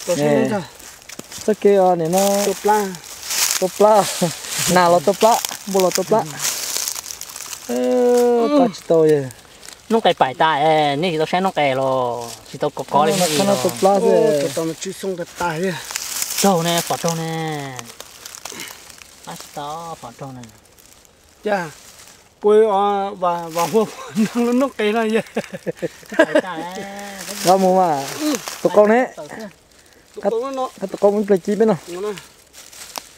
Txoj kev os nim no tua plab, nas los tua plab, npua los tua plab. Pab tsis tau. Noob qes paim tas, nej tsis tau saib noob qes los tsis tau kov kov li no tua plab xwb. Raug ne, pom raug ne. Pab tsis tau, pom raug ne. Cas puas vam huam no lub noob qes no yog. Los mus mas, tus qau ne, tus qau mus ib pliag ci peb no.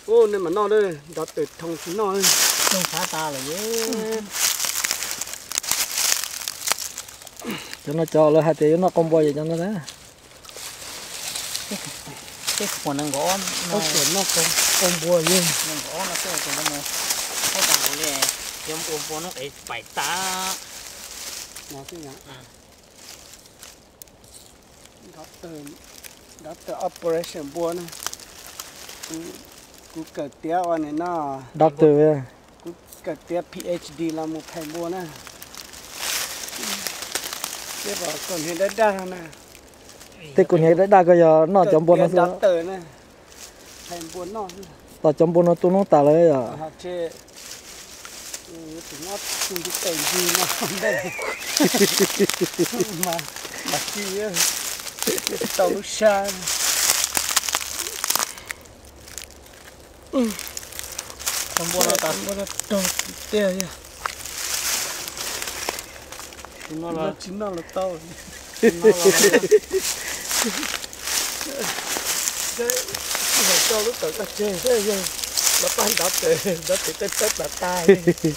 Nej mam noj, nrov tawm thoo tsis noj. Cov no cov lawv hais tias yuav noj qau npua ces cov no na. Tej qhov nees nkaum ob no, qau npua yog nees nkaum ob no xwb, tus no mus, tab tas li, cov npua npua noob qes paim tas. Doctor operation npua na. Kuv kawm tiav ua nim no, doctor, kuv kawm tiav PhD los mus phais npua na. Tej kaus hniav daj daj ko yog noj cov npua no xwb. Phais npua noj. Tos cov npua no tu noob tas lawm yom. Tus no tu nti tes ntsis no ntej, mas mas ci, tsis tau lub sab. Cov npua no tas, npua no raug tiag yog. Tsis noj los tau. Tsis hais coj lub tawm tag tseg thiab yog los pab nrov tes, nrov tes tej tawb plas tas li.